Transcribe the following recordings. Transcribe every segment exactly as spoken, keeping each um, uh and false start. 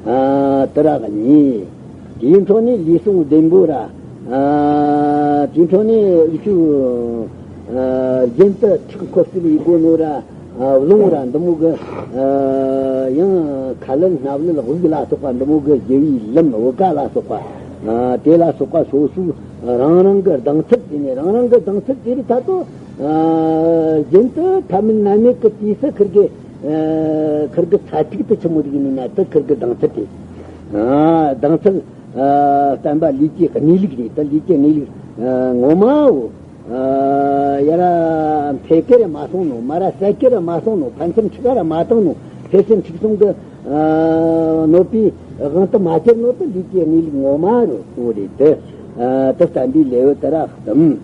ཨ་དེ་ར་གཉིས། དེའི་འཕྲོ་ནས་ལུས་ཟུངས་བདེ་པོ་ར། ཨ་དེའི་འཕྲོ་ནས་ཨུ་ཆུ། ཨ་རྒྱུན་དུ་ཁྲག་འཁོར་སྲིད་ཡི་གོ་ནོ་ར། ཨ་རླུང་ར་འདི་མོ་གི། ཨ་ཡང་ཁ་ལུད་སྣབས་ལུད་དབུགས་ལ་སོགས་པ་འདི་མོ་གི་རྒྱུ་བའི་ལམ་བུ་ག་ལ་སོགས་པ། ཨ་དེ་ལ་སོགས་པ་སོ་སོའི་རང་རང་གི་ལྡང་ཚུལ་དེ་ནས་རང་རང་གི་ལྡང་ཚུལ་དེ་རིགས་ད་དུ། ཨ་རྒྱུན་དུ་ཐ་མལ་མནར་མེད་ཀྱི་དུས་སུ་ཁིར་གི། ཨ་ཁིར་གི་ཚ་ཐིག་ཏུ་ཆི་མོ་ཟིག་ཡིན་ན་དུ་ཁིར་གི་ལྡང་ཚུལ་དེ། ཨ་ལྡང་ཚུལ། ཨ་བསྟན་པ་ལུས་ཀྱི་གནས་ལུགས་རེད། ད་ལུས་ཀྱི་གནས་ལུགས། ཨ་ངོ་མའོ། ཨ་ཡ་ར་འཕེལ་ཀེ་ར་མ་སོང་ནོ། མ་ར་ཟད་ཀེ་ར་མ་སོང་ནོ། ཕན་ཚུན་འཁྲུག་ག་ར་མ་བཏང་ནོ། ཕན་ཚུན་འཁྲུག་སོང་གི། ཨ་གནོད་པའི་དབང་དུ་མ་གྱུར་ནོ་དེ་ལུས་ཀྱི་གནས་ལུགས་ངོ་མ་རུ་གོ་རེད་དེ། ཨ་དེ་བསྟན་པའི་ལེའུ་དེ་ར་གསུམ།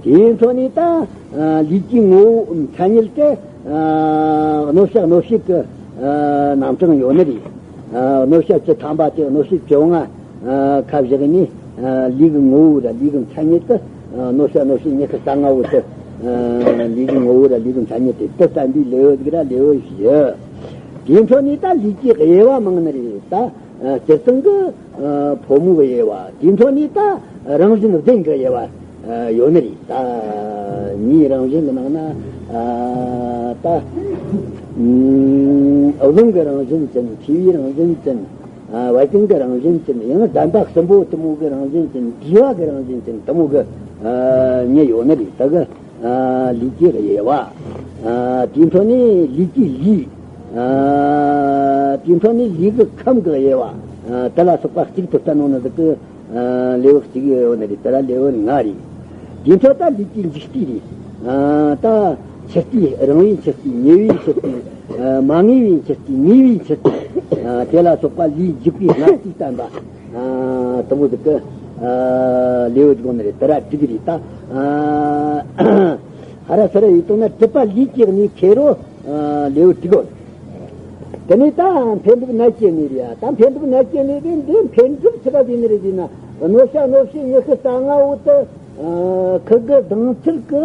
དེའི་འཕྲོ་ནས་ད་ཨ་ལུས་ཀྱི་ངོ་བོ་མཚན་ཉིད་དེ། ཨ་གནོད་བྱ་གནོད་བྱེད་ཀྱི་ཨ་རྣམ་གྲངས་ཡོད་ནི་རེད། ཨ་གནོད་བྱ་བཅུ་ཐམ་པ་དེ་གནོད་བྱེད་བཅོ་ལྔ། ཨ་ཁ་བཞག་ནས། ཨ་ལུས་ཀྱི་ངོ་བོ་ར་ལུས་ཀྱི་མཚན་ཉིད་དུ། ཨ་གནོད་བྱ་གནོད་བྱེད་ཉི་ཤུ་རྩ་ལྔ་བོ་དེ། ཨ་ལུས་ཀྱི་ངོ་བོ་ར་ལུས་ཀྱི་མཚན་ཉིད་དེ་དེ་བསྟན་པའི་ལེའུ་ཟིག་ར་ལེའུ་བཞི། དེའི་འཕྲོ་ནས་ད་ལུས་ཀྱི་དབྱེ་བ་མང་ནི་རེད་ད། ཨ་སྤྱིར་བཏང་གི། ཨ་ཕོ་མོའི་དབྱེ་བ། དེའི་འཕྲོ་ནས་ད་རང་བཞིན་ལྡན་གྱི་དབྱེ་བ། ཨ་ཡོད་ནི་རེད་ད། མིའི་རང་བཞིན་གྱི་ནང་ན། ཨ་ད་ཨམ་རླུང་གི་རང་བཞིན་ཅན། མཁྲིས་པའི་རང་བཞིན་ཅན། ཨ་བད་ཀན་གྱི་རང་བཞིན་ཅན། ཡང་ན་གདན་པ་གསུམ་པོ་དེ་མོ་གི་རང་བཞིན་ཅན། མཁྲིས་པ་གི་རང་བཞིན་ཅན་དེ་མོ་གི། ཨ་གཉིས་ཡོད་ནི་རེད། ད་གི། ཨ་ལུས་ཀྱི་དབྱེ་བ། ཨ་དེའི་འཕྲོ་ནས་ལུས་ཀྱི་ལུས། ཨ་དེའི་འཕྲོ་ནས་ལུས་ཀྱི་ཁམས་ཀྱི་དབྱེ་བ། ཨ་དེ་ལ་སོགས་པ་གཅིག་ཏུ་བསྟན་ནོ་ནི་དེ་གི། ཨ་ལེའུ་གཅིག་ཡོད་ནི་རེད། དེ་ལ་ལེའུ་ལྔ་རེད། དེའི་འཕྲོ་ད་ལུས་ཀྱི་འཇིག་ལྟས་རེད། ཨ་ད་འཆི་ལྟས། རིང་བའི་འཆི་ལྟས། ཉེ་བའི་འཆི་ལྟས། ཨ་མ་ངེས་པའི་འཆི་ལྟས། ངེས་པའི་འཆི་ལྟས། ཨ་དེ་ལ་སོགས་པ་ལུས་འཇིག་པའི་སྔ་ལྟས་བསྟན་པ། ཨ་དེ་མོ་དེ་གི། ཨ་ལེའུ་དགོངས་ནི་རེད། དེ་ར་དྲུག་རེད་ད། ཨ་ཧ་ར་ས་ར་ཡིན་དང་ན་གྲུབ་པ་ལུས་ཀྱི་གནས་ཁེ་རོ། ཨ་ལེའུ་དྲུག་གོ། དེ་ནས་ད་འཕེལ་འགྲིབ་མནར་གཅོད་གནས་རེད་ཡ། ད་འཕེལ་འགྲིབ་མནར་གཅོད་གནས་དེ་འདི་འཕེལ་འགྲིབ་ཆི་ར་ཡིན་ནི་རེད་ཟེར་ན། གནོད་བྱ་གནོད་བྱེད་ཉི་ཤུ་རྩ་ལྔ་བོ་དེ། ཨ་ཁིར་གི་ལྡང་ཚུལ་གི།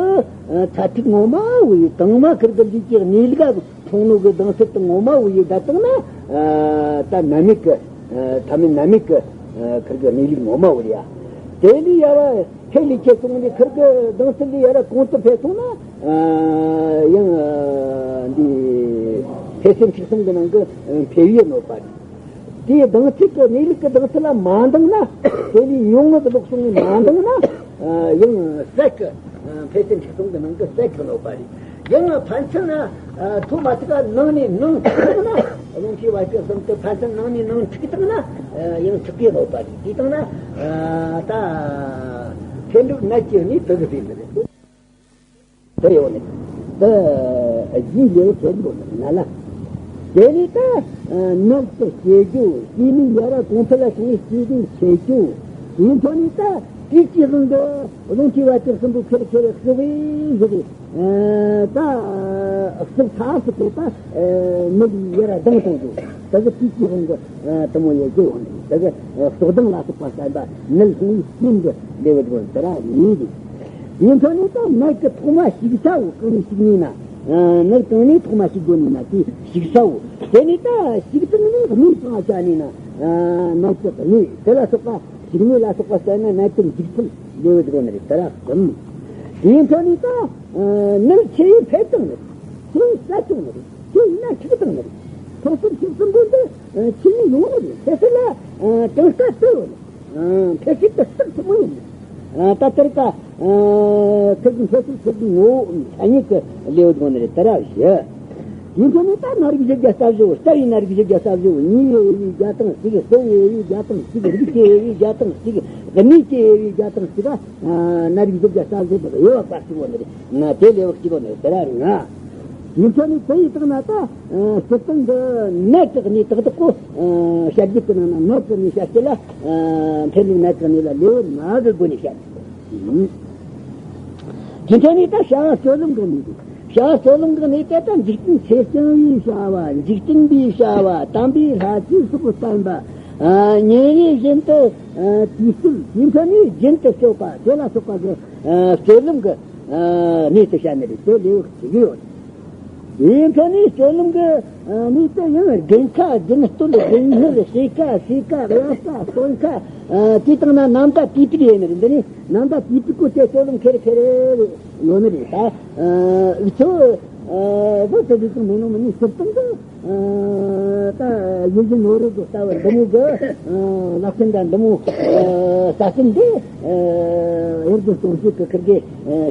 ཨ་ཚ་ཐིག་ངོ་མ་བོ་ཡི་དང་མ་ཁིར་གི་ལུས་ཀྱི་གནས་ལུགས་མཐོང་ནོ་གི་ལྡང་ཚུལ་དེ་ངོ་མ་བོ་ཡི་ད་བཏང་ན། ཨ་ད་མནར་མེད་ཀྱི། ཨ་ཐ་མལ་མནར་མེད་ཀྱི། ཨ་ཁིར་གི་གནས་ལུགས་ངོ་མ་བོ་རེད་ཡ། དེ་ལས་ཡ་བ་འཕེལ་ལས་ཁེ་སོང་ནས་ཁིར་གི་ལྡང་ཚུལ་ལས་ཡ་ར་གོང་དུ་འཕེལ་སོང་ན། ཨ་ཡང་ཨ་འདི་འཕེལ་སེམས་འཁྲུག་སེམས་ཀྱི་ནང་གི་འཕེལ་བའི་གནོད་པ་རེད། དེའི་ལྡང་ཚུལ་གྱི་གནས་ལུགས་ཀྱི་ལྡང་ཚུལ་ལ་མ་འདང་ན། དེ་ལས་ཉུང་ངུ་གི་ལོག་སོང་ནས་མ་འདང་ན། ཡང་ཟད་ཀྱི། འཕེལ་ཚད་འཁྲུག་སོང་གི་ནང་གི་ཟད་ཀྱི་གནོད་པ་རེད། ཡང་ཕན་ཚུན་ན་མཐོ་མ་ཐུག་ག་ནང་ནས་ནང་འཁྲུག་ན། རླུང་མཁྲིས་བད་ཀན་གསུམ་དུ་ཕན་ཚུན་ནང་ནས་ནང་འཁྲུག་བཏང་ན། ཡང་འཁྲུག་པའི་གནོད་པ་རེད། དེ་བཏང་ན་ད་འཕེལ་འགྲིབ་མནར་གཅོད་གནས་དེ་གི་ཟེར་ནི་རེད། དེ་ཡོད་ནི། དེ་རྗེས་ལེའུ་ཐེར་འགོ་ན་ལ། དེ་ནས་ད་ནག་ཏུ་སྐྱེ་རྒྱུ། སྐྱེ་ནས་ཡ་ར་གོང་འཕེལ་ལ་སོང་བའི་སྐྱེ་རྒྱུ་ཆེ་རྒྱུ། དེའི་ཐོག་ནས་ད་དུས་ཀྱི་དབང་གིས་རླུང་མཁྲིས་བད་ཀན་གསུམ་པོ་ཁེར་ཁེར་བསྲེགས་བཞག་གི། ད་བསྲེགས་ཚར་སོང་གི་ད་མི་ལུས་ཡ་ར་ལྡང་གཏོང་རྒྱུ། ད་གི་དུས་ཀྱི་དབང་གིས་དེ་མོ་ཡེ་རྒྱུ་ཡོད་ནི། ད་གི་བསྲེགས་ལྡང་ལ་སོགས་པ་བསྟན་པ་ནད་སློང་བའི་རྐྱེན་གྱི་ལེའུ་དགོ་དེ་ར་གཉིས་རེད། དེའི་འཕྲོ་ནས་ད་ནད་ཀྱི་ཐོག་མ་ཞུགས་ས་བོ་གང་ནས་ཞུགས་ནི་ན། ནད་གང་ནས་ཐོག་མ་ཞུགས་དགོ་ནི་ན་དེ་ཞུགས་ས་བོ། དེ་ནས་ད་ཞུགས་སྟངས་ནི་གནས་གང་བྱ་ནི་ན། ནད་ཀྱི་གནས་དེ་ལ་སོགས་པ་ཞུགས་གནས་ལ་སོགས་པ་བསྟན་ན་ནད་ཀྱི་འཇིག་ཚུལ་ལེའུ་དགོ་ནི་རེད། དེ་ར་གསུམ། དེའི་འཕྲོ་ནས་ད་ནད་ཆེ་བས་འཕེལ་བཏང་ནི་རེད། ཆེ་བས་ཟད་བཏང་ནི་རེད། ཆེ་བས་ན་འཁྲུག་བཏང་ནི་རེད། ཐོག་གསུམ་ཐོག་གསུམ་པོ་འདི་ཆེ་ནི་ཡོང་ནི་རེད། དེ་ཚོ་ལ་གྲངས་ཀ་དུ་ཡོད་ནི། འཕེལ་ཚུལ་དེ་སྟག་ཐུབ་མོ་ཡིན། ད་ལྟར་ཀ་ཁིར་གི་འཕེལ་ཚུལ་ཁིར་གི་ངོ་བོ་མཚན་ཉིད་ཀྱི་ལེའུ་དགོ་ནི་རེད། དེ་ར་བཞི། དེའི་འཕྲོ་ནས་ད་ནད་རིགས་བཞི་བརྒྱ་རྩ་བཞི་བོ། རྩ་བའི་ནད་རིགས་བཞི་བརྒྱ་རྩ་བཞི་བོ། ཉེ་བའི་དབྱེ་བའི་བརྒྱ་དང་གཅིག་གསོ་བའི་དབྱེ་བའི་བརྒྱ་དང་གཅིག་རིགས་ཀྱི་དབྱེ་བའི་བརྒྱ་དང་གཅིག་གནས་ཀྱི་དབྱེ་བའི་བརྒྱ་དང་གཅིག་ག་ནད་རིགས་བཞི་བརྒྱ་རྩ་བཞི་དག་དབྱེ་བ་པ་གཅིག་བོ་ནི་རེད། ང་དེ་ལེའུ་གཅིག་བོ་ནི་རེད། དེ་ར་ལྔ། དེའི་འཕྲོ་ནས་དེ་ཡི་སྟེང་ན་ད། སྤྱིར་བཏང་གི་ནད་ཀྱི་གནས་དག་དག་གོ། བཤད་རྒྱུད་ཀྱི་ནང་ན་ནད་ཀྱི་གནས་བཤད་རྒྱུ་ལ། འཕེལ་ལུགས་ནད་ཀྱི་གནས་ལ་ལེའུ་ལྔ་གི་སྒོ་ནས་བཤད། དེའི་འཕྲོ་ནས་ད་བྱ་བ་སྤྱོད་ལམ་གྱི་གནས་དེ། བྱ་བ་སྤྱོད་ལམ་གྱི་གནས་དེ་ད་འཇིག་རྟེན་ཆེ་ཆུང་བའི་བྱ་བ། འཇིག་རྟེན་པའི་བྱ་བ། དམ་པའི་ལྷ་བཅས་སོགས་བསྟན་པ། ཉེ་བའི་བཞིན་དུ་དུས་གསོལ། དེའི་འཕྲོ་ནས་རྒྱུན་དུ་སྤྱོད་པ་དེ་ལ་སོགས་པ་གི་སྤྱོད་ལམ་གྱི་གནས་དེ་བཤད་ནི་རེད། དེ་ལེའུ་གཅིག་ཡོད། དེའི་འཕྲོ་ནས་སྤྱོད་ལམ་གྱི་ནུས་དེ་ཡང་རྒན་ཁ་རྒན་སྟོན། རྒན་སྨད་ཕྱེད་ཀ་ཕྱེད་ཀ་གཡས་ཁ་སྟོན་ཁ། དེའི་སྟེང་ན་ནམ་ཟླ་དུས་དྲུག་ཡིན་ནི་རེད། འདི་ནི་ནམ་ཟླ་དུས་དྲུག་གི་དེ་སྤྱོད་ལམ་ཁེར་ཁེར་ཡོད་ནི་རེད། ད་འུ་ཚོ་བོད་དུ་རིག་གི་མེད་ནོ་མིན་ནི་སྤྱིར་བཏང་གི། ད་ཡིད་བཞིན་ནོར་བུ་ལྟ་བུ་འདི་མོ་གི་ལག་ལེན་དང་འདི་མོ་ས་ཆེན་འདི་ཡོན་ཏན་སྟོང་གཅིག་གི་ཁིར་གི་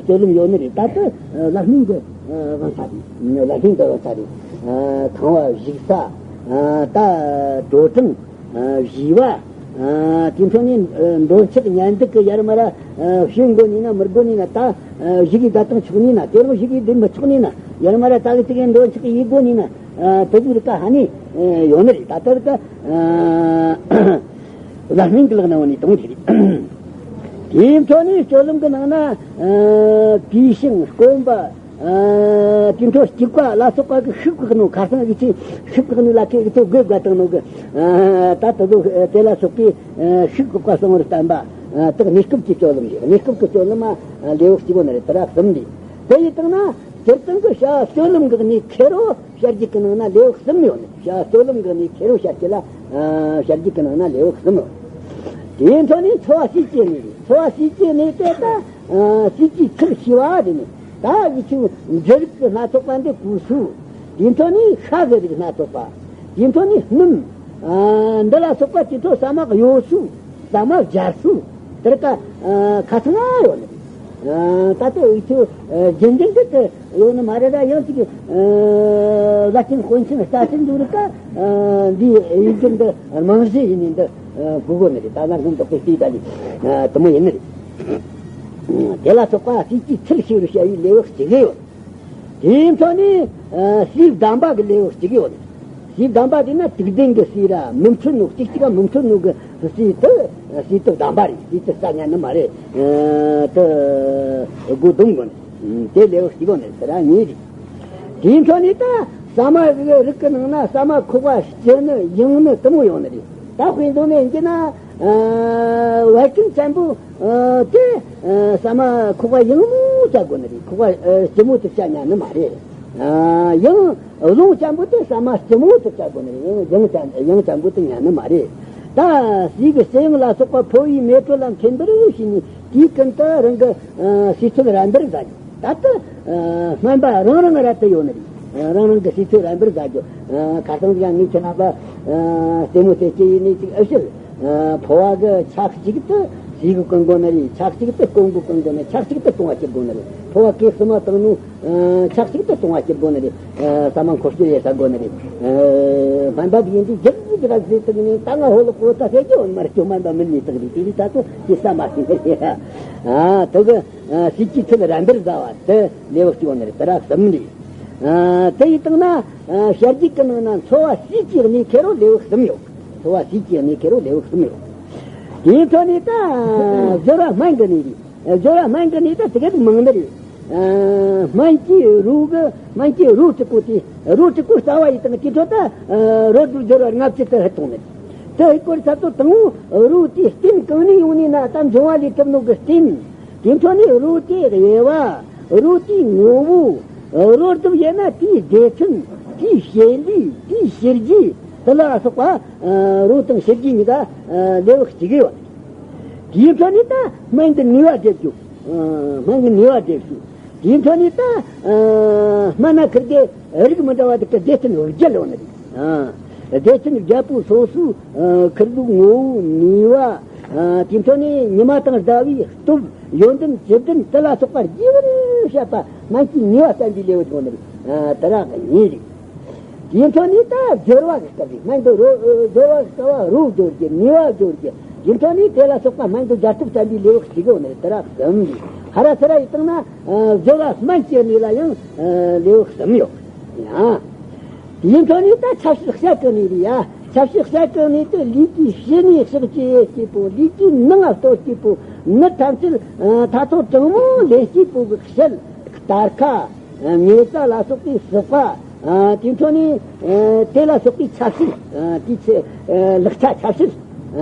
སྤྱོད་ལམ་ཡོད་ནི་རེད། ད་ལྟ་ལག་ལེན་གི་དབང་ཆ་རེད། ལག་ལེན་གི་དབང་ཆ་རེད། ཁང་བ་བཞུགས་ས། ད་དྲོ་གྲང་བཞེས་པ། དེ་འཕྲོ་ནས་འདོད་ཆགས་གཉེན་སྒྲིག་གི་ཡར་མར་བྱེད་དགོས་ནི་ན་མི་དགོས་ནི་ན། ད་བཞུགས་ཀྱི་བསྡད་སྟངས་ཆོག་ནི་ན། དེ་རིང་བཞུགས་ཀྱི་བསྡད་མི་ཆོག་ནི་ན། ཡར་མར་ད་གི་དེ་གའི་འདོད་ཆགས་ཡེད་དགོས་ནི་ན། དེ་ཚོའི་རིགས་ཀ་ཧ་ནི་ཡོད་ནི་རེད། ད་ལྟ་རིགས་ཀ་ལ་སྨན་གྱི་ལག་ན་འོ་ནི་དང་དེ་རེད། དེའི་འཕྲོ་ནས་སྤྱོད་ལམ་གྱི་ནང་ན་གུས་ཤིང་སྐོམ་པ། དེ་འཕྲོ་སྐྱུག་པ་ལ་སོགས་པ་གི་ཤུགས་བཀག་ནོ། ཁ་སང་གི་ཚེ་ཤུགས་བཀག་ནོ་ལ་ཁེ་གི་ཚེ་དགོད་དགའ་བཏང་ནོ་གི། ད་དེ་ཚོ་དེ་ལ་སོགས་པའི་ཤུགས་བཀག་པ་གསང་བར་བསྟན་པ། དེ་གནས་སྐབས་ཀྱི་སྤྱོད་ལམ་རེད། གནས་སྐབས་ཀྱི་སྤྱོད་ལམ་ལེའུ་གཅིག་པོ་ནི་རེད། དེ་ར་གསུམ་རེད། དེ་ཡི་སྟེང་ན་སྤྱིར་བཏང་གི་བྱ་བ་སྤྱོད་ལམ་གྱི་གནས་ཁེ་རོ། བྱ་རྒྱུད་ཀྱི་ནང་ན་ལེའུ་གསུམ་ཡོད་ནི། བྱ་བ་སྤྱོད་ལམ་གྱི་གནས་ཁེ་རོ་བྱ་རྒྱུད་ལ། བྱ་རྒྱུད་ཀྱི་ནང་ན་ལེའུ་གསུམ་ཡོད། དེའི་འཕྲོ་ནས་འཚོ་བ་སྲིད་ཀྱི་གནས་རེད། འཚོ་བ་སྲིད་ཀྱི་གནས་དེ་ད་སྲིད་ཀྱི་ཚུལ་ཤེས་པ་རེད་ནི། ད་ཡི་ཆུ་འབྲུ་རིགས་ཀྱི་སྣ་ཚོགས་པ་འདི་གོས་སུ། དེའི་འཕྲོ་ནས་ཤ་གི་རིགས་སྣ་ཚོགས་པ། དེའི་འཕྲོ་ནས་སྣུམ། འདི་ལ་སོགས་པ་དེ་ཚོ་ཟ་མ་གཡོ་སུ། ཟ་མ་སྦྱར་སུ། དེར་ཀ་ཁ་ཚང་ཡོད་ནི། ད་ལྟ་ཡི་ཆུ་རྒྱུན་ལྡན་དུ་ཡོད་ནི་མ་རེད། ད་ཡང་ཅིག་བླ་ཆེན་དཔོན་ཆེན་རྩ་ཆེན་འདུག་རིགས་ཀ་འདི་ཡིག་རྒྱུན་དུ་རྨང་གཞི་ཡིན་ནི་འདི་དགོས་དགོས་ནི་རེད། ད་ན་ཀུན་རྫོགས་པའི་སྲིད་ད་ལི་དུ་མོ་ཡིན་ནི་རེད། དེ་ལ་སོགས་པ་སྲིད་ཀྱི་ཚུལ་ཤེས་རུ་བྱ་བའི་ལེའུ་གཅིག་ཡོད། དེའི་འཕྲོ་ནས་སྲིད་གདམས་པ་གི་ལེའུ་གཅིག་ཡོད། སྲིད་གདམས་པ་དེ་ན་དུག་ལྡན་གྱི་སྲིད་ར་མི་མཐུན་ནོ། གཅིག་གཅིག་ག་མི་མཐུན་ནོ་གི་སྲིད་དུ་སྲིད་དུ་གདམས་པ་རེད། སྲིད་དུ་རྩ་ཉན་ནི་མ་རེད། དུ་སྒོ་སྡོམ་དགོས་ནི། དེ་ལེའུ་གཅིག་ཡོད་ནི་དེ་ར་གཉིས་རེད། དེའི་འཕྲོ་ནས་ད་ཟ་མ་རིགས་ཀྱི་ནང་ན་ཟ་མ་ཁོག་པ་སྐྱི་ནི་ཡང་ནི་དུ་མོ་ཡོང་ནི་རེད། ད་དཔེ་འདོན་ནས་ཡིན་གྱི་ན། བད་ཀན་ཅན་པོ་དེ་ཟ་མ་ཁོག་པ་ཡང་མོ་བྱ་དགོས་ནི་རེད། ཁོག་པ་སྐྱི་མོ་དེ་བྱ་ཉན་ནི་མ་རེད། ཡང་རླུང་ཅན་པོ་དེ་ཟ་མ་སྐྱི་མོ་དེ་བྱ་དགོས་ནི་རེད། ཡང་ཡང་ཅན་ཡང་ཅན་པོ་དེ་ཉན་ནི་མ་རེད། ད་ཟས་ཀྱི་ཟས་ཡང་ལ་སོགས་པ་ཕོ་བའི་མེ་དྲོད་ལ་འཕེན་པར་བྱས་ནས་དེའི་ཀུན་ཏུ་རང་གི་ཟས་ཚོད་རན་པར་བཟའ་རྒྱུ། ད་ལྟ་སྨན་པ་རང་རང་ར་དུ་ཡོད་ནི་རེད། རང་རང་གི་ཟས་ཚོད་རན་པར་བཟའ་རྒྱུ། ཁ་སང་ཡང་ངས་ཁྱེད་རྣམ་པ་ལྟད་མོ་ཟེར་གྱི་ཡིན་ནི་ཅིག་ཨེ་ཤེས། ཕོ་བ་གི་ཆ་གཅིག་ཏུ་ཟས་གི་གོན་དགོས་ནི་རེད། ཆ་གཅིག་ཏུ་སྐོམ་གི་གོན་དགོས་ནི། ཆ་གཅིག་ཏུ་བཏུང་བ་སྐྱུར་དགོས་ནི་རེད། ཕོ་བ་སྐེ་གསུམ་མ་བཏང་ནོ་ཆ་གཅིག་ཏུ་བཏུང་བ་སྐྱུར་དགོས་ནི་རེད། ཟ་མ་འཁོར་སྐྱུར་ཡེ་ཟ་དགོས་ནི་རེད། སྨན་པ་དེ་ཡིན་དུས་རྒྱབ་ཀྱི་ར་ཟེར་དུ་ནི་ད་ང་ཧོ་ལོ་ཀོ་ད་ཟེར་གྱི་འོན་མར་སྐྱོ་སྨན་པ་མིན་ནི་དག་རེད། དེ་རིགས་ད་ཚོ་ཡེ་ས་མ་ཤེས་ནི་རེད། ཨ་དུ་གི་སྲིད་ཀྱི་ཚུལ་རན་པར་བཟའ་བ་དེ་ལེའུ་གཅིག་ཡོད་ནི་རེད། དེ་ར་གསུམ་རེད། དེ་ཡི་སྟེང་ན་བྱ་རྒྱུད་ཀྱི་ནང་ན་འཚོ་བ་སྲིད་ཀྱི་གནས་ཁེ་རོ་ལེའུ་གསུམ་ཡོད། འཚོ་བ་སྲིད་ཀྱི་གནས་ཁེ་རོ་ལེའུ་གསུམ་ཡོད། དེའི་ཐོག་ནས་ད་སྦྱོར་བ་སྨན་གྱི་གནས་རེད། སྦྱོར་བ་སྨན་གྱི་གནས་ད་དེ་ག་དུ་མང་ནི་རེད། སྨན་གྱི་རོ་གི་སྨན་གྱི་རོ་གཅིག་པོ་དེ་རོ་གཅིག་པོ་རྩ་བ་ཡི་སྟེང་དེ་ཚོ་ད་རོ་དྲུག་སྦྱོར་བ་ལྔ་བཅུ་དུ་ཧེ་གཏོང་ནི་རེད། དེ་ཧེ་སྐོར་ས་ཚོ་དང་པོ་རོ་དེའི་རྟེན་གང་ནས་ཡོང་ནི་ན་ད་འབྱུང་བ་ལས་གྲུབ་ནོ་གི་རྟེན། དེ་འཕྲོ་ནས་རོ་དེའི་དབྱེ་བ། རོ་དེའི་ངོ་བོ། རོ་སྒྲུབ་ཡས་ན་དེའི་སྡེ་ཚན། དེའི་བྱེད་ལས། དེའི་བྱེད་རྒྱུ། དེ་ལ་སོགས་པ་རོ་དང་བྱེད་རྒྱུ་གཉིས་ཀ་ལེའུ་གཅིག་ཡོད། དེའི་འཕྲོ་ནས་ད་སྨན་གྱི་ནུས་པ་སྒྲུབ་རྒྱུ། སྨན་གྱི་ནུས་པ་སྒྲུབ་རྒྱུ། དེའི་འཕྲོ་ནས་ད་སྨན་སྣ་ཁུར་གྱི་རིགས་མི་འདྲ་བ་དག་གི་སྡེ་ཚན་བརྒྱད་ཡོད་ནི་རེད། སྡེ་ཚན་བརྒྱད་པོ་སོ་སོའི་ཁུར་བུའི་ངོ་བོ་ནུས་པ། དེའི་འཕྲོ་ནས་ཉི་མ་དང་ཟླ་བའི་སྟོབས། ཡོན་ཏན་བཅུད་ལྡན་དེ་ལ་སོགས་པ་རྒྱས་པར་བཤད་པ་སྨན་གྱི་ནུས་པ་བསྟན་པའི་ལེའུ་དགོན་ནི་རེད། དེ་རང་གི་གཉིས་རེད། དེའི་འཕྲོ་ནས་ད་སྦྱོར་བ་གི་སྐབས་རེད། སྨན་དུ་རོ་སྦྱོར་བ་གི་སྐབས་བ་རོ་སྦྱོར་རྒྱུ། ནུས་པ་སྦྱོར་རྒྱུ། དེའི་འཕྲོ་ནས་དེ་ལ་སོགས་པ་སྨན་དུ་སྦྱར་ཐུབ་བསྟན་པའི་ལེའུ་གཅིག་ཡོད་ནི་རེད། དེ་རང་གསུམ་རེད། ཧ་ར་ཚ་ར་ཡི་སྟེང་ན་སྦྱོར་བ་སྨན་གྱི་གནས་ལ་ཡང་ལེའུ་གསུམ་ཡོད། ཡང་། དེའི་འཕྲོ་ནས་ད་ཆབ་སྲིད་བཤད་གི་ནི་རེད་ཡ། ཆབ་སྲིད་བཤད་གི་ནི་དེ་ལུས་ཀྱི་ཕྱི་ནས་གཤག་བྱེད་སྐྱེས་པོ། ལུས་ཀྱི་ནང་ལ་གཏོར་སྐྱེས་པོ། ནི་ཐམས་ཅད་ད་ཐོག་དྲང་མོ་ལས་སྐྱེས་པོ་གི་ཞལ་གཏར་ཁ། ངེ་ས་ལ་སོགས་པའི་ཟག་པ། དེའི་འཕྲོ་ནས་དེ་ལ་སོགས་པའི་ཆབ་སྲིད། དེའི་ཚེ་ལག་ཆ་ཆབ་སྲིད།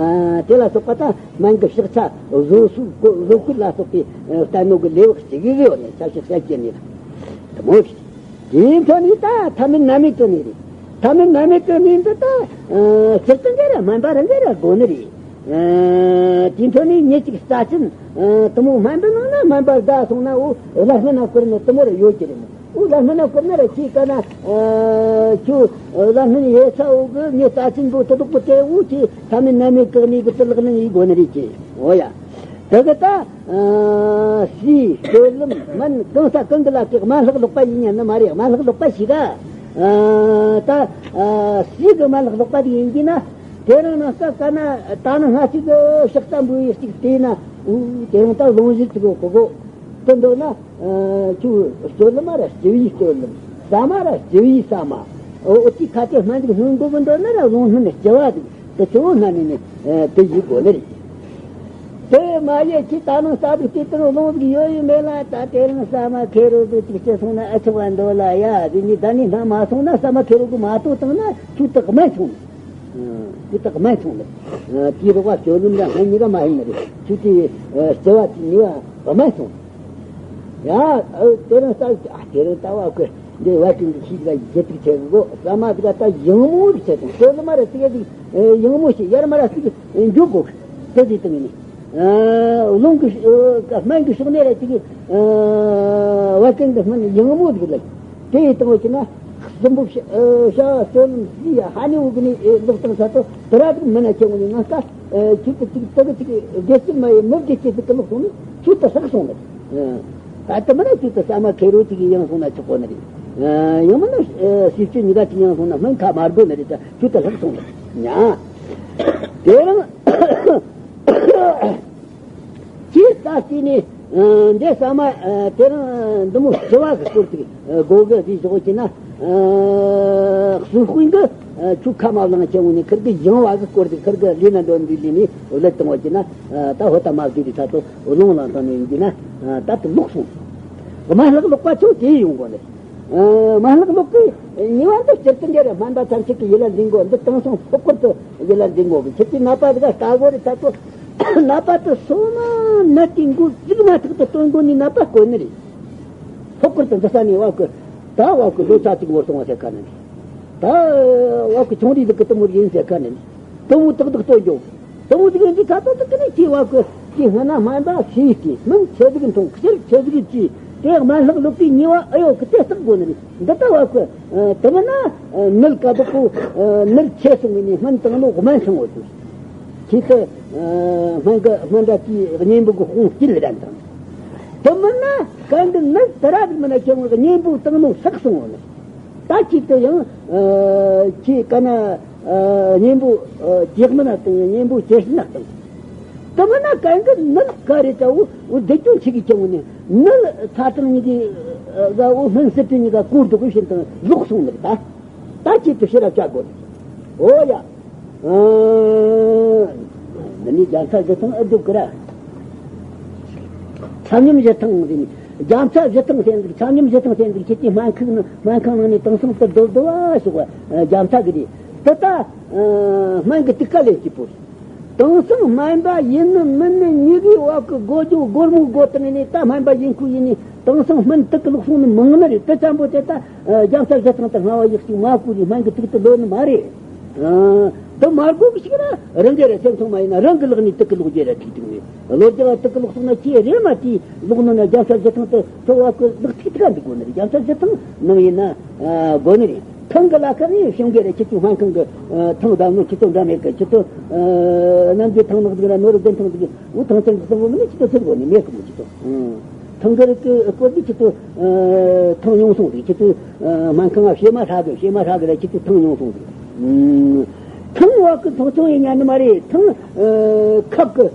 དེ་ལ་སོགས་པ་དང་སྨན་གྱི་ཕྱག་ཆ་བཟོ་སྲོལ་བཟོ་བཀོད་ལ་སོགས་པའི་བསྟན་ནོ་གི་ལེའུ་གཅིག་གི་ཡོད་ནས་ཆབ་སྲིད་བཤད་གི་ནི་དུ་མོ་ཞིག་དེའི་འཕྲོ་ནས་ད་ཐ་མལ་རྣམ་སྨིན་གྱི་གནས་རེད། ཐ་མལ་རྣམ་སྨིན་གྱི་གནས་འདི་ད་སྤྱིར་བཏང་གི་ར་སྨན་པ་རང་གི་ར་དགོས་ནི་རེད། དེའི་འཕྲོ་ནས་མྱི་གཅིག་རྩ་ཅན་དེ་མོ་སྨན་པའི་ནང་ན་སྨན་པ་དགའ་སོང་ན་འོ་བླ་སྨན་ན་བསྐུར་ནི་དེ་མོ་ར་ཡོད་ཀྱི་རེད་མོ། འོ་བླ་སྨན་ན་བསྐུར་ན་ར་ཁྱེད་ག་ན་ཁྱོད་བླ་སྨན་ཡོད་ས་འོ་གི་མྱི་རྩ་ཅན་པོ་དེ་དག་པོ་དེ་འོ་ཁྱེད་ཐ་མལ་རྣམ་སྨིན་གྱི་གནས་གི་དེ་ལག་ལེན་ཡེད་དགོས་ནི་རེད་ཀྱི། འོ་ཡ། དེ་གི་ད། ཨ། ཟས་སྤྱོད་ལམ་སྨན་གང་ས་གང་གི་ལ་ཀའི་སྨན་ལྷག་ལོག་པ་ཡིན་ཉན་ནི་མ་རེད། སྨན་ལྷག་ལོག་པ་ཞིག་ག་ཨ། ད། ཨ། ཟས་གི་སྨན་ལྷག་ལོག་པ་དེ་ཡིན་གྱི་ན། དེ་རིང་ནངས་ཀ་ན་ད་ནི་སྔ་ཕྱི་གི་ཕྱག་རྩ་འབུལ་བའི་ཅིག་དེ་ན། ཨུ། དེ་རིང་ད་རླུང་བཞི་ཅིག་གོ་གོ་གོ་འདོད་ན། ཨ། ཁྱོད་སྤྱོད་ལམ་མ་ར་སྤྱི་བོའི་སྤྱོད་ལམ། ཟ་མ་ར་སྤྱི་བོའི་ཟ་མ། ཨོ་ཨོ་ཅི་ཁ་ཏེ་སྨན་ཅིག་སྣོན་དགོས་གི་འདོད་ན་ར་རླུང་སྣོན་སྤྱི་བ་ཟིག་དེ་ཆུ་བོ་སྣ་ནས་ནི་དེ་ཡིན་དགོས་ནི་རེད། དེ་མ་ཡེ་ཁྱི་ད་ནང་ས་དུ་དེ་དང་རླུང་ཟིག་ཡོད་ཡིན་མེད་ལ་ད་དེ་རིང་ས་མ་ཁེ་རོ་དུ་ཅིག་ཅི་སོང་ན་ཨ་ཆུ་བ་འདོད་ལ་ཡ་དེ་ནི་ད་ནི་སྣ་མ་སོང་ན་ས་མ་ཁེ་རོ་གི་མ་ཏོ་བཏང་ན་ཆུ་དག་མ་སོང་། ཆུ་དག་མ་སོང་ནི། དེའི་རོགས་པ་སྤྱོད་ལམ་ལ་སྔ་ཉི་ག་མ་ཡིན་ནི་རེད། ཆུ་དེ་ལྕི་བ་དེ་ཉི་བ་མ་སོང་། ཡ། ཨོ། དེ་རིང་ལྟ་ཨ་དེ་རིང་ལྟ་བ་ཁོས་འདི་བ་ཀིན་གྱི་ཤིག་ལ་ཡི་ཏིག་ཆེ་གོ་ཟ་མ་ཟིག་ད་ཡང་མོ་རིག་ཆེ་སོང་། ཁོ་ལ་མ་རེ་ཏིག་ཏིག་ཡང་མོ་ཞིག་ཡར་མ་ར་ཏིག་འཇུག་གོ་དེ་ཟིག་དང་ནི། རླུང་གི་སྨན་གི་ཕྱོགས་ནས་རེ་ཏིག་བ་ཀིན་གྱི་སྨན་ཡང་མོ་ཟིག་ལ་དེ་ཡི་སྟེང་བ་ཅི་ན། གསུམ་པོ་བྱ་བ་སྤྱོད་ལམ་སྲིད་ཡ་ཧ་ནི་འུ་གི་ནི་ལོག་བཏང་ས་ཏོ་དུ་ར་དུ་མི་ན་ཆེ་ངོ་ནི་ང་ཀ་ཁྱི་ཏི་ཅིག་ཏི་གི་ཅིག་དགེ་སྐྱིད་མ་ཡི་མི་དགེ་སྐྱིད་ཏི་ཀི་ལོག་སོང་ནི་ཆུ་ཏི་ལྷག་སོང་ནི། ད་ཏི་མི་ན་ཆུ་ཏི་ས་མ་ཁེ་རོ་ཅིག་ཡང་སོང་ན་ཆོག་གོ་ནི་རེད། ཡང་མིན་ན་སྲིད་སྤྱི་ཉི་ག་ཅིག་ཡང་སོང་ན་སྨན་ཁ་མ་དགོས་ནི་རེད། ད་ཆུ་ཏི་ལྷག་སོང་ནི་ཉ། དེ་རང་། ཅེས་ད་བལྟས་ནས། འདི་ཟ་མ། དེ་རིང་འདི་མོ་སྤྱི་བ་གི་སྐོར་ཅིག་གོ་གི་བཟོས་བཞག་ཅེ་ན། སུ་དཔོན་གི་ཆུ་ཁ་མ་བླངས་ཆེ་བོ་ནས་ཁིར་གི་ཡང་བ་གི་སྐོར་ཅིག་ཁིར་གི་ལས་ན་འདོན་འདི་ལས་ནས་བླད་བཏང་བ་ཅེ་ན། ད་ཧོ་ད་མ་བཟོས་དུས་ད་ཚོ་བློང་བླངས་བཏང་ནས་ཡིན་གྱི་ན། ད་དུ་ལོག་སོང་། དམར་ལྷག་ལོག་པ་ཚོ་དེ་ཡོང་དགོས་ནས། དམར་ལྷག་ལོག་གི་ཉེས་པ་འདི་སྤྱིར་དུ་འདི་རེད། སྨན་པ་ཐམས་ཅད་ཀྱི་ཡིད་ལ་འཛིན་དགོས། འདི་དེང་སང་ཕོ་སྐོར་དུ་ཡིད་ལ་འཛིན་དགོས་གི་ཁྱེད་ཀྱི་ནད་པ་འདི་ག་ལྟ་དགོས་རེད། ད་ཚོ་ནད་པ་དུ་སོང་ན་ནད་དེ་འགོ་བཙུགས་མ་ཐག་ཏུ་སྟོན་དགོས་ནི་ནད་པ་དཀོན་ནི་རེད། ཕོ་སྐོར་དུ་འདི་ས་ནས་བབ་གི་ད་བབ་གི་ལོ་ཚ་གཅིག་འགོར་སོང་བ་ཟེར་ཁ་ནི་ནི། ད་བབ་གི་ཆུང་རིགས་འདི་གི་དུ་མོ་ཡིན་ཟེར་ཁ་ནི་ནི། དུ་མོ་ཏག་ཏག་སྟོན་རྒྱུ། དུ་མོ་ཏག་འདི་ཁ་ཏག་ཏག་གི་ནི་ཅི་བབ་གི་ཅི་སྔ་ན་སྨན་པ་ཤེས་ཀྱི་སྨན་ཆེ་ཟིག་འཐུང་ཁྱེར་ཆེ་ཟིག་ཅི་དེ་སྨན་ལྷག་ལུག་གི་ཉེས་པ་ཨ་ཡོ་གི་དེ་བརྟག་དགོས་ནི་རེད། འདི་ལྟ་བ་ཁོ། དེ་མིན་ན། ནད་ཀ་དོག་པོ། ནད་ཆེ་སོང་ངེ་ནས་སྨན་བཏང་ནོ་སྨན་ཆུང་བོ་དུ། ཁྱེད་ཚོ། སྨན་གི་སྨན་འདྲ་དེའི་གཉེན་པོ་གི་དཔུང་སྐྱིད་ལ་དྲན་དང་། དེ་མིན་ན་གང་གི་ནད་དེ་ར་དེ་མིན་ན་ཁྱེད་ངོ་གཉེན་པོ་བཏང་ནོ་བསགས་སོང་ངོ་ནི། ད་ཁྱེད་ཚོ་ཡང་། ཁྱེད་ཀ་ན། གཉེན་པོ་ཇེ་དམན་ན་བཏང་གཉེན་པོ་ཇེ་ཞན་ན་བཏང་། དེ་མིན་ན་གང་གི་ནད་ག་རེ་ད་འུ་འུ་བདེ་སྐྱོང་ཆེ་གི་ཆེ་འུ་ནི་ནད་ཚ་གྲང་གཉིས་ཀྱི་ག་འུ་སྨན་སྲིད་པའི་གཉིས་ཀ་བསྐོར་འདུག་གི་བཞིན་དུ་ལོག་སོང་ནི་རེད་ད། ད་ཁྱེད་ཚོ་ཤེས་རབ་བྱ་དགོས་ནི། འོ་ཡ། འདི་ནི་རྒྱལ་ཚ་བཞི་ཐང་ཨེ་འདུག་གི་ར། ཚ་སྙོམས་བཞི་ཐང་ཟེར་ནི། རྒྱལ་ཚ་བཞི་ཐང་ཟེར་འདུག་ཚ་སྙོམས་བཞི་ཐང་ཟེར་འདུག་ཁྱེད་ཀྱི་སྨན་ཁང་ནང་སྨན་ཁང་ནང་ནས་དེང་སང་དུ་རྡོ་རྡོ་བ་ཞོག་པ་རྒྱལ་ཚ་གི་རེད། དེ་ད་སྨན་གི་དུག་ཀ་ལས་སྐྱིད་པོ་རེད། དེང་སང་སྨན་པ་ཡིན་ནི་མིན་ནི་གཉིས་ཀའི་བབ་གི་སྒོ་རྒྱུ་སྒོར་མོ་སྒོ་བཏང་ནས་ད་སྨན་པ་ཡིན་ཁུལ་ཡིན་ནི་དེང་སང་སྨན་དུག་གི་ལོག་སོང་ནི་མང་ནི་རེད། དེ་ཙམ་པོ་དེ་ད་རྒྱལ་ཚ་བཞི་ཐང་དུ་སྔ་བ་ཡག་ཅིག་མ་བསྐུར་རེད། སྨན་གི་དུག་དུ་ལོ་ནི་མ་རེད། དེ་མ་དགོས་གི་ཞིག་ན་རང་གི་རེ་སེམས་ཚང་མ་ཡིན་ན་རང་གི་ལག་ནས་དུག་གི་ལོག་རྒྱུ་རེད་ཐིག་ཐིག་ནས་ལོ་རྒྱ་བ་དུག་གི་ལོག་སོང་ན་ཁྱེད་རེ་མ་དེའི་ལོག་ནི་ན་རྒྱལ་ཚ་བཞི་ཐང་དུ་ཚོ་བ་གི་ལག་ཐིག་ཐིག་ག་འདུག་དགོས་ནི་རེད། རྒྱལ་ཚ་བཞི་ཐང་ནང་ཡིན་ན་དགོས་ནི་རེད། ཐང་གི་ལ་ཁ་ནས་ཤིང་གི་རེ་ཁྱེད་ཚོའི་སྨན་ཁང་གི་ཐང་བདམས་ནོ་ཁྱེད་ཚོ་འདྲ་མེད་གི་ཁྱེད་ཚོ་རྣམ་རྒྱལ་ཐང་ནག་ཟིག་ར་ནོར་བདུན་ཐང་ཟིག་འུ་ཐང་ཚན་གི་སོང་བོ་མིན་ནི་ཁྱེད་ཚོ་ཚུར་དགོས་ནི་མེད་གི་མོ་ཁྱེད་ཚོ། ཐང་གི་རིགས་ཀྱི་སྐོར་གྱི་ཁྱེད་ཚོ་ཐང་ཉུང་སོང་རེད། ཁྱེད་ཚོ་སྨན་ཁང་ང་བྱེ་མ་ཧྲ་གི་བྱེ་མ་ཧྲ་གི་ར་ཁྱེད་ཚོ་ཐང་ཉུང་སོང་རེད། ཐང་བ་གི་ཐོག་ཚོང་ཡིན་ཉན་ནི་མ་རེད། ཐང་ཁབ་གི་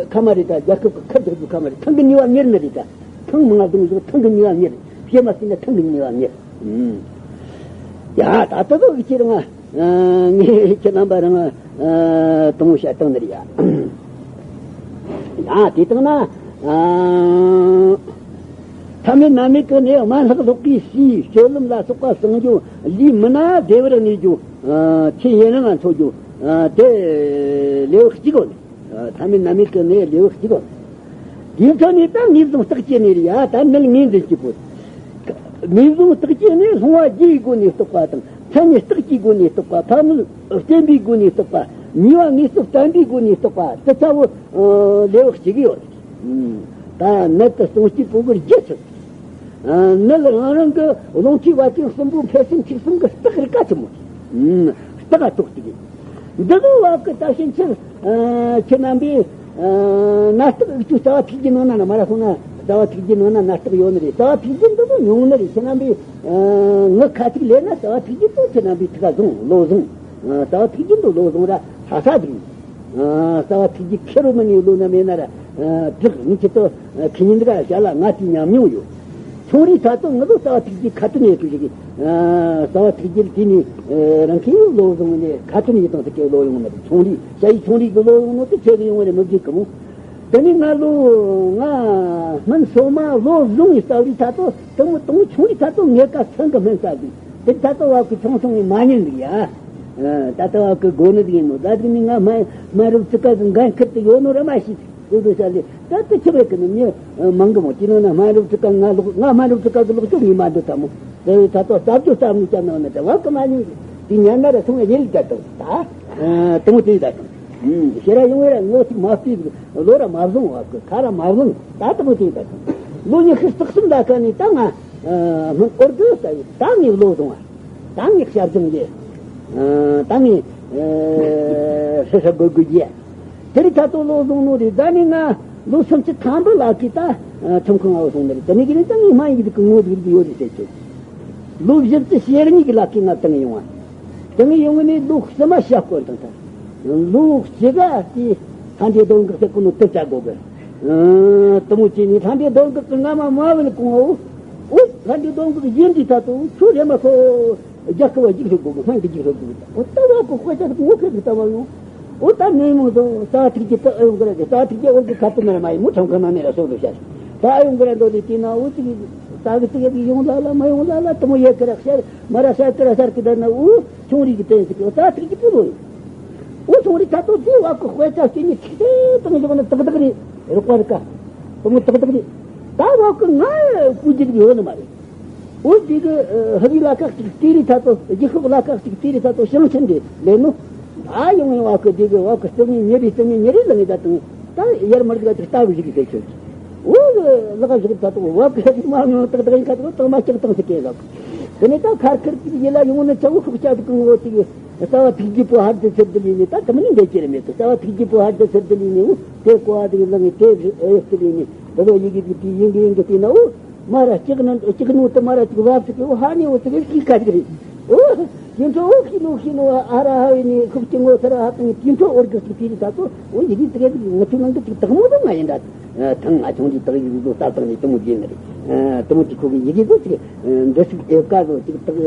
ཁ་མ་རེད། ད་རྒྱལ་ཁབ་གི་ཁབ་རྒྱག་རྒྱུ་ཁ་མ་རེད། ཐང་གི་ཉེས་པ་མྱུར་ནི་རེད། ད་ཐང་མང་ང་བཏང་བཞག་ཐང་གི་ཉེས་པ་མྱུར། བྱེ་མ་ཟིན་ན་ཐང་གི་ཉེས་པ་མྱུར། ཡ་ད་ད་ད་གི་ཁྱེད་རང་ངས་ཁྱེད་རྣམ་པ་རང་དུང་བཤད་བཏང་ནི་རེད་ཡ། ཡ་དེ་བཏང་ན། ཐ་མལ་རྣམ་སྨིན་གྱི་གནས་སྨན་ལྷག་ལོག་པའི་ཟས་སྤྱོད་ལམ་ལ་སོགས་པ་བསྲུང་རྒྱུ་ལས་མི་སྣ་བདེ་བར་གནས་རྒྱུ། ཚེ་ཡུན་རིང་ང་འཚོ་རྒྱུ། དེ་ལེའུ་གཅིག་གོ་ནི། ཐ་མལ་རྣམ་སྨིན་གྱི་གནས་ལེའུ་གཅིག་གོ་ནི། དེའི་ཐོག་ནས་ད་ངེས་བཟུང་རྟགས་བཅད་ནས་རེད་ཡ། ད་ནད་ངོས་འཛིན་གྱི་བུ། ངེས་བཟུང་རྟགས་ཀྱིས་ནི་སློང་བ་བརྒྱད་ཀྱི་སྒོ་ནས་རྟོགས་པ་དང་། མཚན་ཉིད་རྟགས་ཀྱི་སྒོ་ནས་རྟོགས་པ། ཕན་གནོད་བརྟེན་པའི་སྒོ་ནས་རྟོགས་པ། ཉེས་པ་ངེས་སུ་བསྟན་པའི་སྒོ་ནས་རྟོགས་པ། དེ་ལྟ་བུ་ལེའུ་གཅིག་ཡོད། ད་ནད་དེ་སྲུང་བྱེད་པོ་གི་རྒྱུ་ཆེ། ནད་རང་རང་གི་རླུང་མཁྲིས་བད་ཀན་གསུམ་པོ་འཕེལ་སེམས་འཁྲུག་སེམས་ཀྱི་རྟགས་རིགས་ག་ཆེན་མོ། རྟགས་རྟོགས་ཀྱི་ཡིན། འདི་ལོ་བ་གི་ད་ཕྱིན་ཆད་ཁྱེད་རྣམ་པས། ཨ། ནད་རྟགས་ཨུ་ཚོའི་རྩ་བ་ཐུག་རྒྱུ་ནང་ན་ན་མ་ར་སོང་ན་རྩ་བ་ཐུག་རྒྱུ་ནང་ན་ནད་རྟགས་ཡོད་ནི་རེད། རྩ་བ་ཐུག་རྒྱུ་འདི་ཚོ་ཉུང་ནི་རེད། ཁྱེད་རྣམ་པས། ཨ། ངི་ཁ་ཐུག་ལས་ན་རྩ་བ་ཐུག་རྒྱུ་ཚོ་ཁྱེད་རྣམ་པས་ཐུག་ག་བཟུང་བློ་བཟུང་། ཨ། རྩ་བ་ཐུག་རྒྱུ་འདི་བློ་བཟུང་ར་ཧ་ས་འདུག་ཨ། རྩ་བ་ཐུག་རྒྱུ་ཁེར་རོ་མི་ནི་བློ་ན་མེད་ན་ར། ཨ། བྲག་མི་ཁྱེད་ཚོ་ཁེ་ཉིན་འདི་ག་བྱ་ལ་ང་དེ་ཉམས་མྱོང་ཡོད། ཆུང་རིགས་ད་དུང་ངི་ལོ་རྩ་བ་ཐུག་རྒྱུ་ཁ་ཏོན་ཡོད་གི་ཞིག་ཨ། རྩ་བ་ཐུག་རྒྱུ་དེ་ནི་རང་ཁྱིམ་ལོ་བཟུང་ནས་ཁ་ཏོན་ཡོད་དང་དེ་གའི་ལོ་ཡོང་ནི་རེད། ཆུང་རིགས་ཞ་ཡི་ཆུང་རིགས་ཀྱི་ལོ་ཡོང་ནོ་དེ་ཆེ་གི་ཡོང་བ་རེད། མི་བརྗེད་གི་མོ། དེ་ནི་ང་ལོ་ང་སྨན་སོ་མ་ལོ་བཟུང་ཡི་རྩ་བའི་ད་དུང་དང་མོ་དང་མོ་ཆུང་རིགས་ད་དུང་ངེད་ཀ་ཚང་གི་སྨན་ས་དུས་དེ་ད་དུང་བ་གི་ཆུང་ཆུང་ངི་མ་ཉན་ནི་ཡ། ད་ལྟ་བ་གི་སྒོ་ནི་དེ་ཡིན་ནོ། ད་དེ་ནི་ང་སྨན་སྨན་རབས་ཚིག་ཀ་གི་འགན་ཁུར་དུ་ཡོད་ནོ་ར་མ་ཤེས། ཨུ་ཚུགས་བྱ་ལས་ད་དེ་ཆི་བས་ཀི་ནི་མྱི་མང་གི་མོ། དེ་ནང་ན་སྨན་རབས་ཚིག་ཀ་ང་ལོག་ང་སྨན་རབས་ཚིག་ཀ་གི་ལོག་ཅོག་ངས་མ་འདོད་ད་མོ། དེ་བས་ད་ལྟ་ལྟ་རྒྱུ་ལྟ་ངུ་ཅག་ནང་ན་དེ་བ་གི་མ་ཉུང་གི་དེ་ཉན་ན་ར་ཐུང་ཡེ་ལི་ད་དང་ད་དང་དེ་ད་དང་ཤེས་ར་ཡོང་བས་ར་ངོ་ཚིག་མ་བལྟས་གི་ལོ་ར་མ་བཟུང་བ་གི་ཁ་ར་མ་བཟུང་ད་དང་དེ་ད་དང་ལོ་ཉི་ཤུ་རྩ་གསུམ་ད་ཀ་ནས་ད་ང་སྨན་ཨོར་གི་ད་ཡི་ད་ངས་ལོ་བཟུང་བ། ད་ངས་ཞབས་བྱུང་གི་ད་ངས་ཧྲི་ཧྲི་དགོད་དགོད་ཀྱི། དེ་རིང་ད་ལྟ་ལོ་བཟུང་ནོ་རེད། ད་ནི་ང་ལོ་སུམ་ཅུ་ཐམ་པ་ལག་གི་ད་ཁྲིམས་ཁང་ང་བཟུང་ནི་རེད། དེ་ནི་གི་ནི་ད་ངས་སྨན་ཡིག་གི་ངོ་ཟིག་གི་ཡོད་རེད་ཟེར་ཆོག་ལོ་བཞི་བཅུ་ཞེ་གཉིས་ཀྱི་ལག་གི་ང་ད་ངས་ཡོང་བ། ད་ངས་ཡོང་ནི་ལོ་གསུམ་མ་ཤ་སྐོར་དང་ད་ལོ་གཅིག་ག་དེ་ལྷ་འདྲེ་གདོན་བགེགས་ཟེར་གོ་ནོ་དེ་བྱ་དགོས་གི་དེ་མོ་བྱས་ནས་ལྷ་འདྲེ་གདོན་བགེགས་ཀྱི་རྔ་མ་མ་བུད་གོང་འོ། འོ་ལྷ་འདྲེ་གདོན་བགེགས་ཡིན་དུས་ད་དུང་ཁྱོད་རེ་མ་ཁོ་རྒྱལ་ཁབ་བ་འཇིགས་སུ་དགོས་གི་སྨན་གི་འཇིགས་སུ་དགོས་གི་འོ་ལྟ་བ་ཁོ་དཔེ་ཆ་ངོ་ཁེ་གི་ལྟ་བ་ཡོང་། འོ་ད་ནུས་མོ་དང་རྩ་ཐིག་གི་ད་ཨ་ཡོང་གི་ར་གི་རྩ་ཐིག་གི་འོ་གི་ཁ་ཏུ་ནར་མ་ཡིན་མོ་ཁྲམ་ཁ་མ་མེད་ལ་སོ་སོ་བཤད། ད་ཨ་ཡོང་གི་ར་འདོད་ལས་དེ་ན་འོ་ཅིག་རྩ་གི་ཅིག་ཡ་གི་ཡོང་ལ་ལ་མ་ཡོང་ལ་ལ་དེ་མོ་ཡེ་གི་ར་ཤར་མ་ར་ཤར་གི་ར་ཤར་གི་ད་ན་འོ་ཆུང་རིག་གི་དེ་ཟིག་གི་རྩ་ཐིག་གི་དེ་ལོ་ཡིན། འོ་སོང་རེད། ད་དུང་དེའི་བ་གི་དཔེ་ཆ་སྐྱེ་ནི་ཐིག་ཚད་དང་ཡོད་ན་ཏག་ཏག་རེད། རོགས་པ་རེད་ཀ་དེ་མོ་ཏག་ཏག་རེད། ད་བ་གི་ང་སྐུ་རྒྱུ་ཡོད་ནི་མ་རེད། འོ་དེ་གི་ཧ་གི་ལ་ཁག་ཅིག་དེ་རེད། ད་དུང་རྒྱུ་ཤོག་ལ་ཁག་ཅིག་དེ་རེད། ད་དུང་ཞིང་ཆེན་རེད་ལས་ནོ། ད་ཡོང་ཡོང་བ་གི་དེ་གི་བ་གི་རྩི་ངན་ཉེ་རེད། རྩི་ངན་ཉེ་རེད་ལ་ངེས་ད་དང་ད་ཡར་མར་གི་ད་དེ་ལྟ་བུ་ཞིག་གི་ཟེར་ཆོད་ཀྱི། འོ་ལག་ཞིག་ད་དུང་བ་གི་ཧ་གི་མ་ཡོང་ཏག་ཏག་ཡིན་ཁ་དུ་དང་མ་ཅིག་དང་ཟེར་གི་ལག་དེ་ནས་ད་ཁར་ཁར་གི་ཡིད་ལ་ཡོང་ནི་ཆ་བོ་ཤོག་ཆ་དུ་གི་ངོ་དེ་གི་རྩ་བ་ཐིག་རྒྱུ་པོ་ཧར་དུ་ཚུར་དུ་ལུས་ནས་ད་དེ་མིན་འདྲེ་ཁྱེར་མེད་དུ་རྩ་བ་ཐིག་རྒྱུ་པོ་ཧར་དུ་ཚུར་དུ་ལུས་ནས་འུ་དེ་ཀོ་བ་དེ་ལངས་དེ་ཨེ་དུ་ལུས་ནས་འདི་ལོ་ཡི་གེ་དེ་དེ་ཡིན་གི་ཡིན་གི་དེ་ན་འུ་མ་ར་གཅིག་ནི་གཅིག་ནུ་དུ་མ་ར་གཅིག་བབ་ཚུགས་གི་འུ་ཧ་ནི་འུ་ཚུགས་གི་ཤི་ཁ་ཅིག་རེད། འུ་དེ་ཚོ་འུ་ཤི་ནུ་ཤི་ནུ་ཨ་ར་ཧ་བི་ནི་ཁུག་ཅི་ངོ་ས་ར་ཧ་ཏང་དེ་ཚོ་འུར་གི་ཚུགས་དེ་རི་ད་ཚོ་འུ་ཡི་གེ་དེ་གི་ང་ཚོ་ནང་གི་ཅིག་དག་མོ་དང་ང་ཡིན་ད། ཐང་ང་ཆུང་དུས་དག་ཡིག་བཟོ་ལྟ་སྟངས་ནས་དེ་མོ་བརྗེད་ནི་རེད། དེ་མོ་དེ་ཁོ་གི་ཡི་གེ་བཟོ་ཅིག་འདི་ཚིག་ཨེ་བཀའ་བཟོ་ཅིག་དག་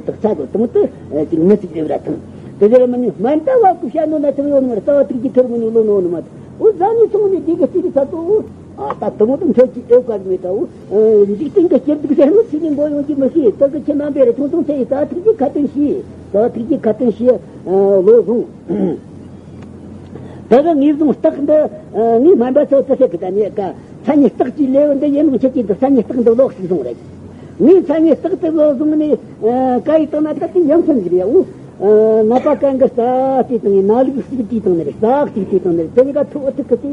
དག་ཆ་བཟོ་དེ་མོ་དེ་ཅིག་མི་ཚིག་ཨེ་བ་ར་ཐང་། དེ་ལས་མ་ནི་མ་འདྲ་བ་ཀུ་ཤ་ནོ་ན་ཐང་ཡོད་ནི་མ་རེད། རྩ་བ་ཐིག་གི་ཐུར་མོ་ནི་ལོ་ནོ་ནི་མ་རེད། འོ་ཟ་ནི་སོང་ནི་དེ་གི་ཅི་རི་ས་ཏོ་འོ་ཨ་ད་དེ་མོ་དེ་འཕྲོད་ཀྱི་ཨེ་བཀའ་མེད་ད་འོ་འཇིག་རྟེན་གི་སྐྱིད་སྡུག་ཟེར་ནོ་ཚིག་ནི་མགོ་ཡོང་གི་མི་ཤེས། དེ་གི་ཁྱེད་རྣམ་པས་ར་ཐུང་ཐུང་ཚེ་ཡི་རྩ་བ་ཐིག་གི་ཁ་ཏོན་ཤེས། རྩ་བ་ཐིག་གི་ཁ་ཏོན་ཤེས་ལོ་བཟུང་། ད་ག་ངེས་བཟུང་རྟགས་འདི་ངས་སྨན་པ་ཚོ་དུ་བཤད་གི་ད་ནས་ཀ་མཚན་ཉིད་རྟགས་ཀྱི་ལེའུ་འདི་ཡིན་ནོ་ཆེད་ཀྱི་འདི་མཚན་ཉིད་རྟགས་འདི་ལོག་ཞིག་བཟུང་རེད། ངས་མཚན་ཉིད་རྟགས་དེ་ལོག་བཟུང་ནས་ཀ་ཡི་བཏང་ན་ད་དེ་ཡང་མཚན་ཞིག་རེད་འུ། ནད་པ་གང་གི་རྩ་དེ་བཏང་ངས་ན་ལུགས་ཞིག་དེ་བཏང་ནི་རེད། རྩ་ཞིག་དེ་བཏང་ནི་རེད། དེ་གཉིས་ཀ་ཐུག་ཨུ་ཐུག་གི་དེ་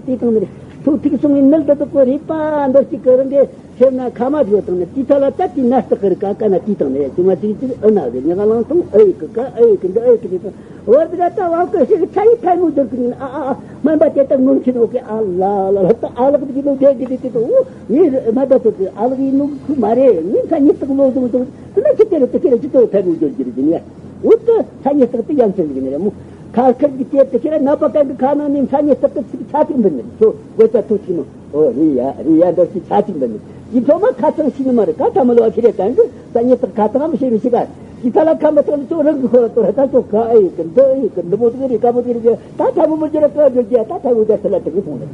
དེ་བཏང་ནི་རེད། ཐུག་ཐུག་སོང་ངས་ནད་འདི་དག་གོ་རེད་པ་འདི་ཞིག་གི་རང་གི་ཁྱེད་ན་ཁ་མ་བཟོ་དང་ནི་དེ་ཐ་ལ་ད་དེ་ན་སྟག་གི་རི་ཀ་ཀ་ན་དེ་དང་ནི་ཅི་མ་ཅི་ཅི་ཨ་ན་ཟེར་ཉི་ག་ལང་ཐུང་ཨེ་ཡི་གི་ཀ་ཨེ་ཡི་གི་འདི་ཨེ་ཡི་གི་དེ་དང་བར་དུ་ད་བ་ཀི་ཤི་གི་ཚ་ཡི་ཐལ་མོ་རྒྱུར་གི་ནི་ཨ་ཨ་ཨ་སྨན་པ་དེ་ད་ངོམ་ཁྱི་ནོ་གི་ཨ་ལ་ལ་ལ་ད་ཨ་ལག་གི་ནོ་དེ་གི་དེ་དེ་དང་འུ་ངའི་སྨན་པ་དེ་དེ་ཨ་ལག་ཡི་ནོ་ཁུ་མ་རེད། ངའི་ཚ་ཉི་སྟག་ལོ་ཟུང་ཟུང་དེ་ན་ཁྱི་དེ་རེད། དེ་ཁྱི་རེད་ཅི་ཏོ་ཐལ་མོ་རྒྱུར་གི་རེད་ནི་འུ་ད་ཚ་ཉི་སྟག་དེ་ཡང་ཚན་གི་ནི་རེད་མོ། ཁ་ཁར་གི་དེ་དེ་ཁྱི་ར་ནད་པ་གང་གི་ཁ་ནང་ནས་ཚ་ཉི་སྟག་དེ་ཚིག་ཚ་ཚིག་འབུད་ནི་རེད། ཚོ་དགོད་ཚ་ཐུག་ཅིག་ནོ། ཨོ་རི་ཡ་རི་ཡ་འདྲ་ཞིག་ཆ་ཅིག་འདི་ནི་ཡིན་ཚོ་མ་ཁ་ཚང་ཤི་ནི་མ་རེད། ཀ་ཐ་མ་ལོ་བ་ཤི་རེ་ཀན་གི་ས་ཉི་སྟག་ཁ་ཚང་མ་ཤི་རེ་ཤི་ག་ཡི་ཐ་ལ་ཁ་མ་ཚང་ལ་ཚོ་རང་གི་ཁོ་ལ་ཏོ་ར་ད་ཚོ་ཀ་ཨེ་ཡི་གི་འདི་ཨེ་ཡི་གི་འདི་མོ་དེ་རེད། ཀ་མོ་དེ་རེད། ད་ཐ་མོ་མོ་ཅི་ར་ཀ་འགྱོ་རྒྱ་ད་ཐ་མོ་རྒྱ་ཚ་ལ་དེ་གི་སོང་རེད།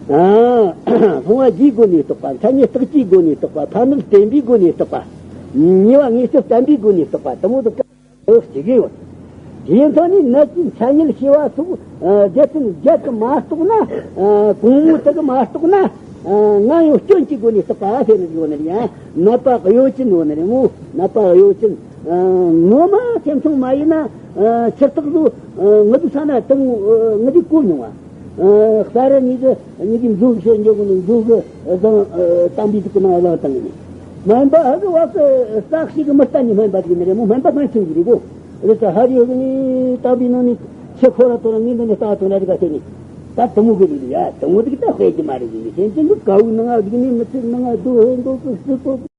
ཨ་ལྷུང་བ་བརྒྱའི་སྒོ་ནས་རྟོགས་པ། མཚན་ཉིད་རྟགས་ཀྱི་སྒོ་ནས་རྟོགས་པ། ཕན་གནོད་བརྟེན་པའི་སྒོ་ནས་རྟོགས་པ། ཉེས་པ་ངེས་སུ་བསྟན་པའི་སྒོ་ནས་རྟོགས་པ་དེ་མོ་དེ། ཨོ་ཞིག་ཡོད། དེ་ཚོ་ནི་ནད་ཀྱི་མཚན་ཉིད་ཤེས་པ་སོགས་སྡེ་ཚན་བརྒྱད་ཀྱིས་མ་རྟོགས་ན། གོང་མོ་དག་གིས་མ་རྟོགས་ན། ང་ཡང་སྐྱོན་གྱི་སྒོ་ནས་བརྟག་པ་ཟེར་ནི་ཡོད་ནི་རེད་ཡ། ནད་པ་གཡོ་ཅན་ཡོད་ནི་རེད་མོ། ནད་པ་གཡོ་ཅན། ངོ་མ་སེམས་ཆུང་མ་ཡིན་ན། ཆུ་རྟགས་ལོ། ང་ཚོ་ས་ན་དང་ང་ཚོས་གོ་མྱོང་བ། ས་ར་ཉིད་ཀྱི་ཉིད་ཀྱི་མཛོ་གི་ཤོད་འཇོག་གི་ནི་མཛོ་གི་བཟང་། གཏམ་པའི་ཚིག་གི་ནང་བླངས་བཏང་གི་ནི། སྨན་པ་ཧ་གི་བ་གི་ས་ཞིག་གི་མི་ལྟ་ནི་སྨན་པ་ཟིག་ནི་རེད་མོ། སྨན་པ་སྨན་ཆུང་གི་རེད་གོ། རེད་ད་ཧ་རི་ཧ་གི་ནི་ལྟ་བུའི་ནང་ནས་ཆུ་ཁོ་ར་ཐོ་ར་ངས་འདི་ནས་ལྟ་ཐོ་ན་རི་ག་ཐེ་ནི། ད་དུ་མོ་གི་རེད་ཡ། དུ་མོ་དེ་གི་ད་དཔེ་གི་མ་རེད་གི་ནི་སེམས་ཅན་གི་དཀའ་བའི་ནང་ང་ཟིག་ནི་མི་ཚེ་ནང་ང་སྡུག་ཧེ་འདུག་གི་སྲིད་གོ།